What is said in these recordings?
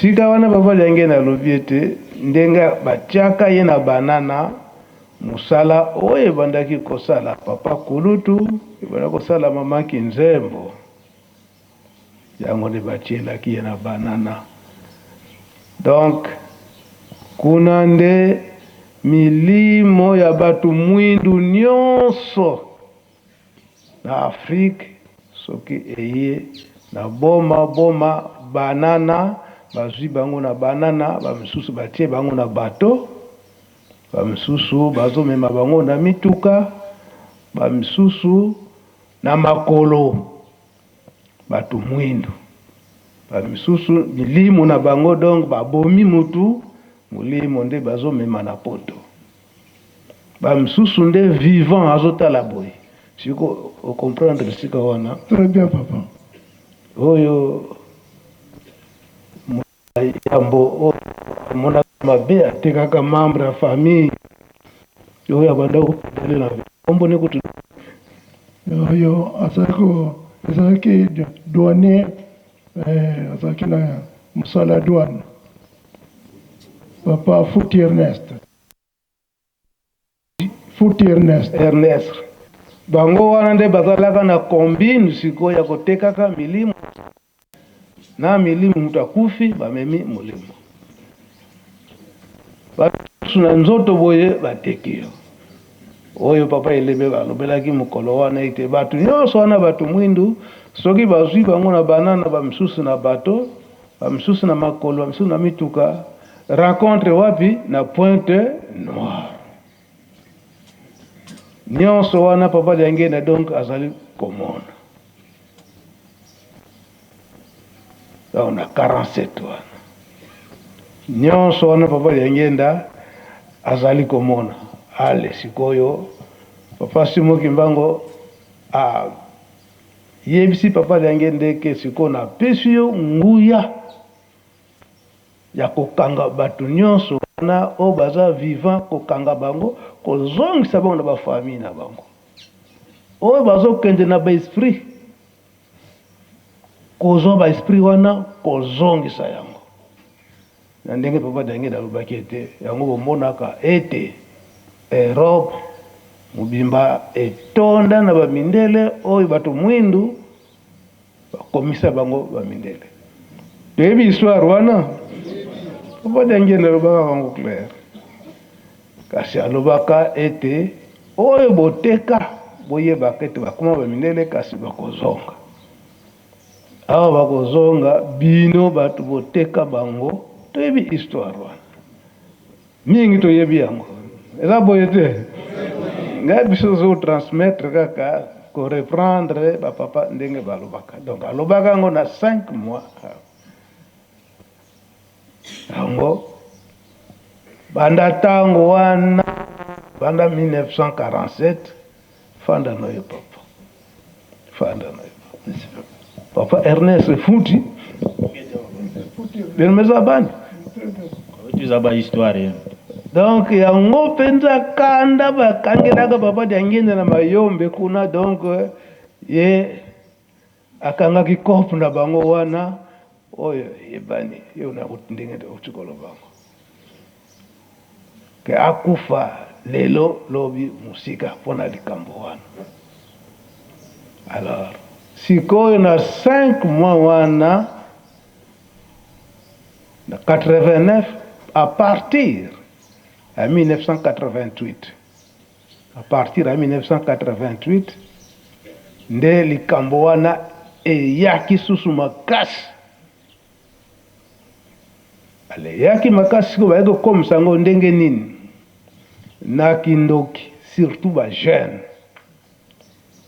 Sika wana Papa Diangienda alobi ete ndenge batiaka ye na banana, mosala oyo ebandaki kosala Papa Kulutu, ebandaki kosala Mama Kinzembo, yango nde batielaki ye na banana. Donc kuna nde milimo ya bato mwindu nyonso na Afrique soki eye na boma boma banana, bazui bango na banana, ba misusu batie bango na bateau, ba misusu bazo mema bango na mituka, ba misusu na makolo, batu mwindu, ba misusu milimo na bango donc babomi mutu, molimo nde bazo mema na poto. Ba misusu nde vivant azo tala boye siko o comprendre esika wana. Très bien papa. Oyo yambo oyo amonaka mabe atekaka membre ya famille oyo abanda kopedale na kombo ne kutu. Oyo azalaki ezalaki douanier eh, azalaki na mosala ya douane papa Futi Ernest. Futi Ernest. Ernest. Bango wana nde bazalaka na combine sikoyo ya kotekaka milimo na milimo, moto akufi bamemi molimo basusu na nzoto boye bateki yo. Oyo papa Elebe balobelaki mokolo wana ete bato nyonso wana bato mwindu soki bazwi bango na banana, bamisusu na bato, bamisusu na makolo, bamisusu na mituka, rencontre wapi? Na Pointe Noire. Nyonso wana papa Diangienda donc azali komona. Donc na 47 wana nyonso wana papa Diangienda azali komona. Ale sikoyo papa Simon Kimbangu a yebisi papa Diangienda ke sikoyo napesi yo nguya ya kokanga bato nyonso wana oyo baza vivant, kokanga bango, kozongisa bango na ba famille na bango oyo bazokende na ba esprit, kozwa ba esprit wana kozongisa yango na ndenge papa Diangienda alobaki ete yango bomonaka ete Europe mobimba etonda na ba mindele oyo bato mwindu Bakomisa bango ba mindele. Toyebi histoire wana? Papa Diangienda alobaka yango clair. Kasi alobaka ete oyo boteka boyebaka ete bakoma ba mindele kasi bakozonga. Awa bakozonga bino bato boteka bango, toyebi histoire wana. Mingi toyebi yango. Eza boye te? Ngai biso tozo transmettre kaka ko reprendre ba papa ndenge balobaka. Donc alobaka yango na 5 mois. Yango banda tango wana banda 1947 fanda na yo papa. Fanda na yo. Papa Ernest Futi. Bino meza bani? Tuza ba histoire. Donc yango mpenza kanda bakangelaka papa Diangienda na Mayombe kuna donc ye akangaki cope na bango wana oyo eyebani yo na ndenge outi koloba yango ke akufa lelo lobi mosika mpo na likambo wana. Alors sikoyo na 5 mois wana na 89 à partir ya 1988 à partir ya 1988 nde likambo wana eyaki susu makasi. Ale eyaki makasi sikoyo bayaki kokomisa yango ndenge nini na kindoki surtout ba jeune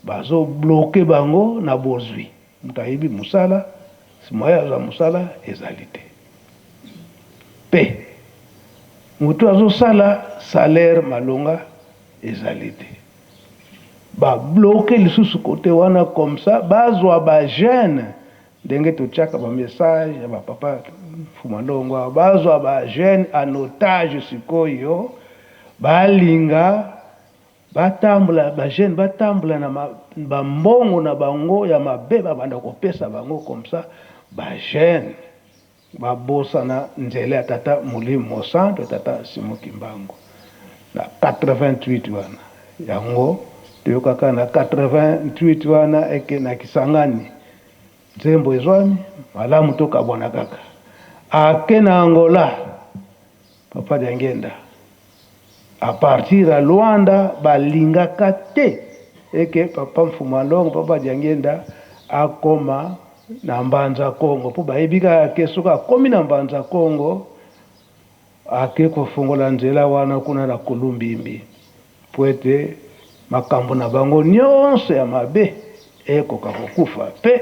bazo bloquer bango na bozwi moto ayebi mosala moyen azwa mosala ezali te pe moto azosala salaire malonga ezali te ba bloquer lisusu kote wana comme ça bazwa ba jeune Ndenge totiaka ba message ya ba papa Mfuma Ndongo awa, bazwa ba jeunes en otage sikoyo, balinga batambola, ba jeunes batambola na ba mbongo na bango ya mabe babanda kopesa bango comme ça ba jeunes. Babosana nzela ya Tata Molimo Mosantu ya Tata Simon Kimbangu na 88 wana. Yango toyokaka na 88 wana eke na Kisangani nzembo ezwami malamu tokabwana kaka. Ake na Angola Papa Diangienda à partir ya Luanda balingaka te eke Papa Mfuma Longo Papa Diangienda akoma na Mbanza Kongo po bayebi kaka ke soki akomi na Mbanza Kongo ake kofongola nzela wana kuna na Kulumbimbi po ete makambo na bango nionso ya mabe ekoka kokufa pe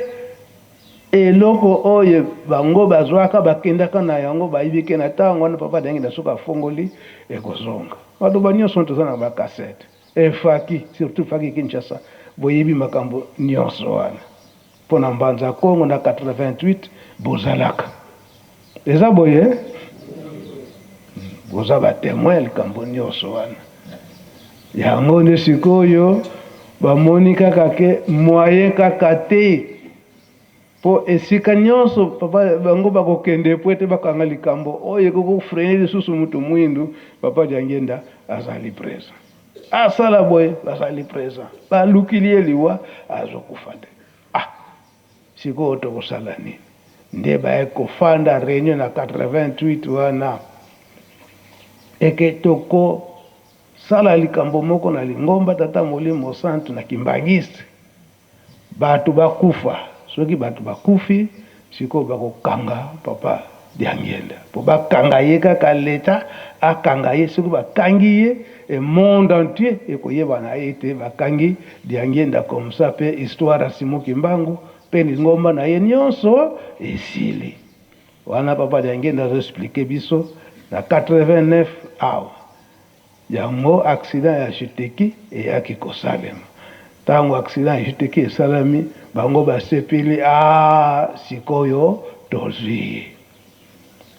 Eloko oyo bango bazwaka bakendaka na yango bayebi ke na tango wana papa Diangienda soki afongoli ekozonga. Maloba nionso wana toza na ba cassette. Efaki surtout faki Kinshasa boyebi makambo nionso wana. Pona Mbanza Kongo na 88 bozalaka. Eza boye? Boza ba temoin ya likambo nionso wana. Yango nde sikoyo bamoni kaka ke moyen kaka te po esika nionso papa bango bakokende po ete bakanga likambo oyo ekoki ko freiner lisusu mutu muindu, papa Diangienda azali present. Asala boye bazali present. Balukili ye liwa azokufa te. Ah! Sikoyo tokosala nini? Nde baye kofanda reunion na 88 wana eke toko sala likambo moko na lingomba Tata Molimo Santu na Kimbanguiste batu bakufa soki batu bakufi sikoyo bakokanga papa Diangienda po bakanga ye kaka l'etat akanga ye soki bakangi ye et monde entier ekoyebana ete bakangi Diangienda comme ça pe histoire ya Simon Kimbangu pe lingomba na ye nionso esili. Wana papa Diangienda azo expliquer biso na 89 awa. Yango accident ya Juteki eyaki kosalema. Tango accident ya Juteki esalami, bango basepeli aah sikoyo tozui ye.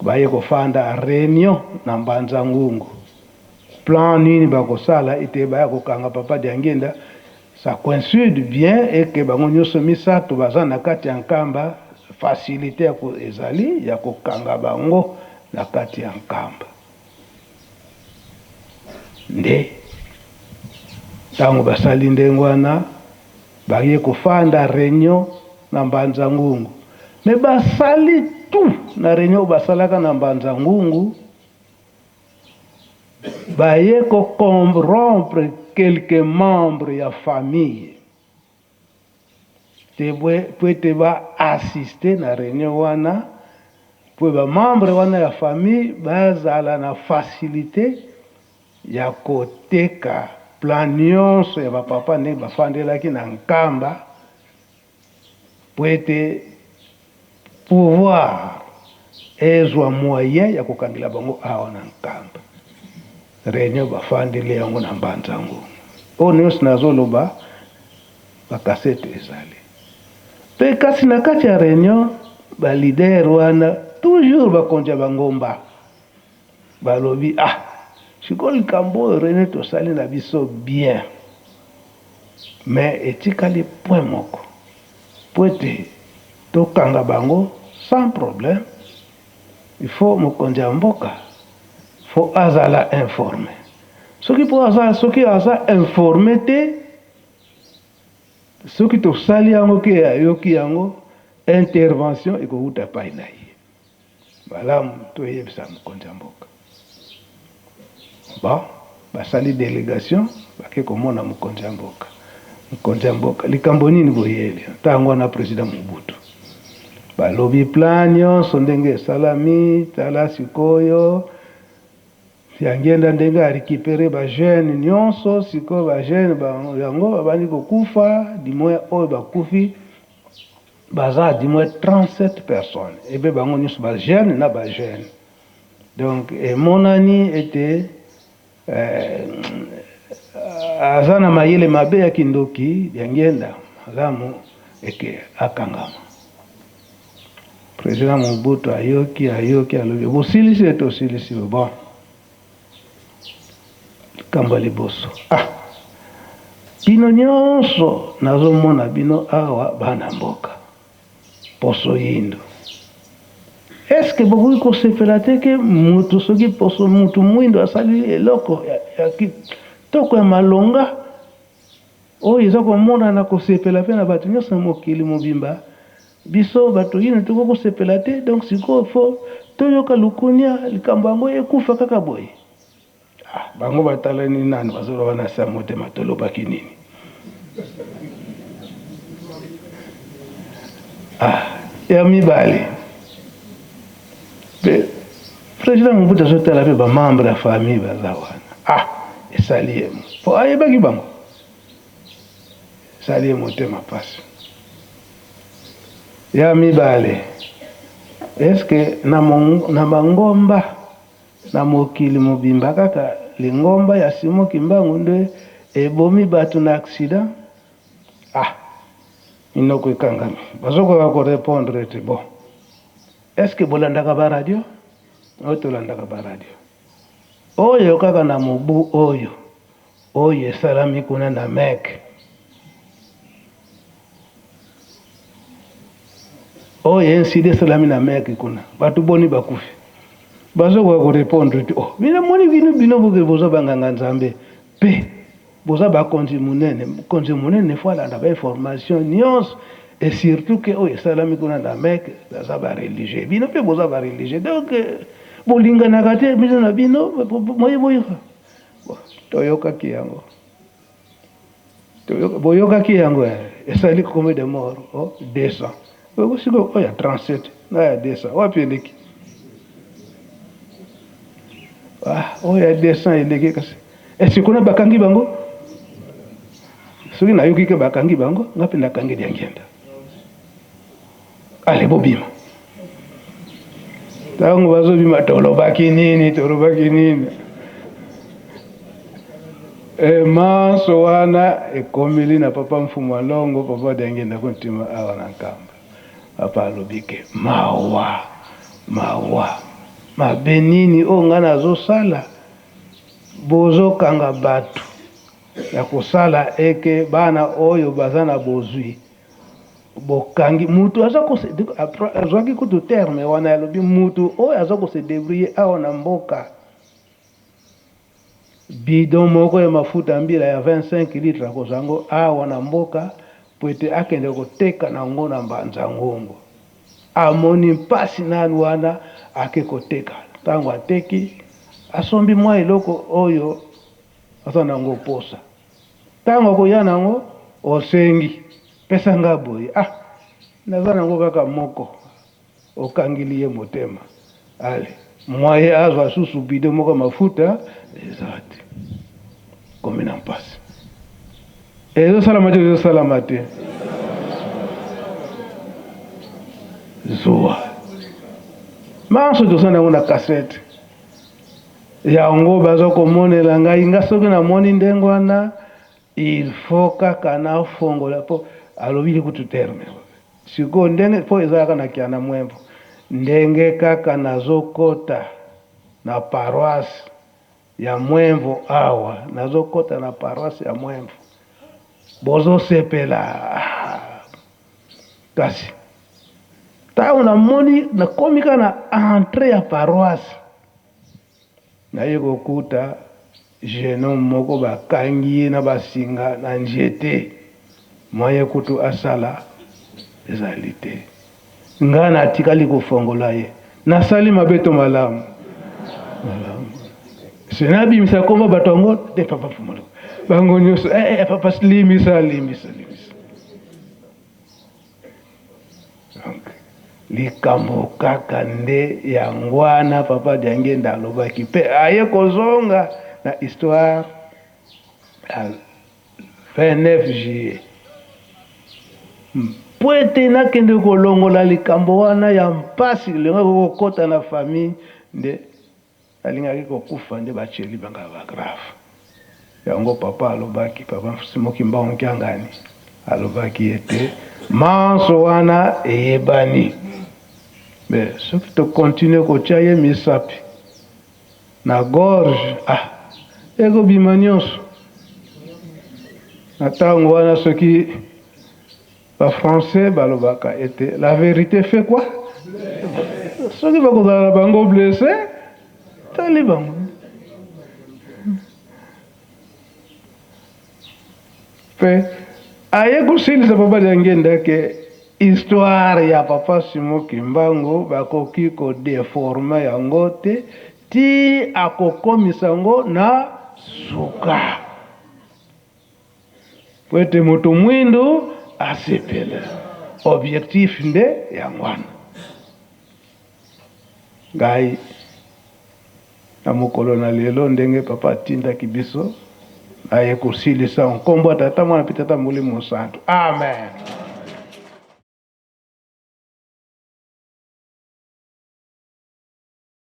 Baye kofanda reunion na Mbanza Ngungu. Plan nini bakosala ete baya kokanga papa Diangienda, ça coincide bien et que bango nioso misato baza na kati ya Nkamba, facilite ezali ya kokanga bango na kati ya Nkamba. Nde tango basali ndenge wana, baye kofanda reunion na Mbanza Ngungu. Mais basali tout na reunion oyo basalaka na Mbanza Ngungu, baye ko corrompre quelques membres ya famille te po ete ba assister na reunion wana po ba membres wana ya famille bazala na facilite ya koteka plan nionso ya ba papa ndenge bafandelaki na Nkamba po ete pouvoir ezwa moyen ya kokangela bango awa na Nkamba. Reunion bafandeli yango na Mbanza Ngungu. Oyo nionso nazoloba ba cassette ezali. Pe kasi na kati ya reunion ba leader wana toujours bakonzi ya ba ngomba balobi ah sikoyo likambo oyo reunion tosali na biso bien mais etikali point moko po ete tokanga bango sans problème il faut mokonzi ya mboka faut azala informe soki po aza soki aza informe te soki tosali yango ke ayoki yango intervention ekowuta epai na ye Malamu toyebisa mokonzi ya mboka. Bon, basali delegation bake komona mokonzi ya mboka. Mokonzi ya mboka, likambo nini boyeli? Ntango wana president Mobutu. Balobi plan nyonso ndenge esalami, tala sikoyo Diangienda ndenge a recuperer ba jeunes nyonso, sikoyo ba jeunes yango babandi kokufa, du moins oyo bakufi Baza du moins 37 personnes ebe bango nionso ba jeunes na ba jeunes donc emonani ete aza na mayele mabe ya kindoki Diangienda malamu eke akangama. President Mobutu ayoki ayoki alobi bosilisi ye tosilisi bon Likambo ya liboso, ah bino nionso nazo mona bino awa bana mboka, poso yindo. Est-ce que bokoki kosepela te ke mutu soki poso mutu mwindo asali eloko ya kitoko ya malonga oyo eza komonana kosepela pe na bato nyonso na mokili mobimba, biso bato yino tokoki kosepela te? Donc sikoyo faut toyoka lukunia, likambo yango ekufa kaka boye. Ah, bango batalani nanu bazoloba na se ya motema, tolobaki nini? Ah, ya mibale pe president Mobutu azotala pe ba membre ya famille baza wana. Ah, esali ye po ayebaki bango, esali ye motema pasi. Ya mibale, est-ce que na, na mangomba Na mokili mobimba kaka lingomba ya Simon Kimbangu nde ebomi batu na accident? Ah minoko ekangami bazokoka ko repondre te bon est ce que bolandaka ba radio? Oyo tolandaka ba radio oyo kaka na mobu oyo oyo esalami kuna na Mecque Oyo incident esalami na Mecque kuna batu boni bakufi? Bazokoka ko repondre te. Oh, bino moni bino bino boke boza ba nganga nzambe pe boza ba konzi munene, konzi munene faut alanda ba information nionso et surtout que oyo esalami kuna na Mecque baza ba religieux, bino pe boza ba religieux donc bolinganaka te bino na bino moye boyoka. Bon, toyokaki yango. Boyokaki yango eh, esali combien de mort? Oh, 200. Sikoyo oyo ya 37 na ya 200 wapi eleki? Ah, oyo ya 200 eleki kasi. Esi kuna bakangi bango? Soki nayoki ke bakangi bango, nga mpe nakangi Diangienda. Ale bobima. Ntango bazobima tolobaki nini, tolobaki nini? E, manso wana ekomeli na papa Mfumu Alongo, papa Diangienda Kuntima awa na Nkamba. Papa alobi ke mawa, mawa, mabe nini oyo ngai nazosala? Bozokanga bato ya kosala eke bana oyo baza na bozwi Bokangi mutu aza ko se azwaki kutu terme wana alobi mutu oyo aza ko se debrouiller awa na mboka bidon moko ya mafuta mbila ya 25 litres akozwa yango awa na mboka po ete akende koteka na yango na Mbanza Ngungu. Amoni mpasi nanu wana ake koteka, tango ateki asombi mwa eloko oyo aza na yango posa. Tango akoya na yango osengi pesa nga boye ah naza na yango kaka moko okangeli ye motema ale moyen azwa susu bidon moko ya mafuta eza te komi na mpasi ezosalama te ezosalama te zuwa manso toza na yango na cassette Yango baza komonela ngai nga soki namoni ndenge wana il faut kaka nafongola po alobi kutu terme sikoyo ndenge po ezalaka na kiana mwembo ndenge kaka nazokota na paroisse ya mwembo awa nazokota na paroisse ya mwembo bozosepela kasi ntango namoni nakomi kaka na entrée ya paroisse Naye kokuta jeune homme moko bakangi ye na ba singa na nzete moyen kutu asala ezali te. Nga natikali kofongola ye. Nasali mabe to malamu? Malamu. Se nabimisa kombo bato yango te papa fumolo. Bango nyonso eh, eh, papa limbisa limbisa limbisa. Donc likambo kaka nde yango wana papa Diangienda alobaki pe aye kozonga na histoire ya 29 juillet mpo ete nakende kolongola likambo wana ya mpasi lingaki kokota na famille nde Alingaki kokufa nde batieli banga ba grave yango papa alobaki papa Simon Kimbangu Kiangani alobaki ete manso wana eyebani mais soki to continuer kotia ye misapi na gorge ah ekobima nyonso na ntango wana soki Ba français balobaka ete la verite fait quoi? Soki bakozala na bango blesse, tali bango. Pe aye kosilisa Papa Diangienda ke histoire ya Papa Simon Kimbangu bakoki ko deformer yango te ti akokomisa yango na suka. Po ete moto mwindu asepela. Objectif nde yango wana. Ngai na mokolo na lelo ndenge papa atindaki biso naye kosilisa nkombo ya Tata, Mwana mpe Tata Molimo Mosantu. Amen.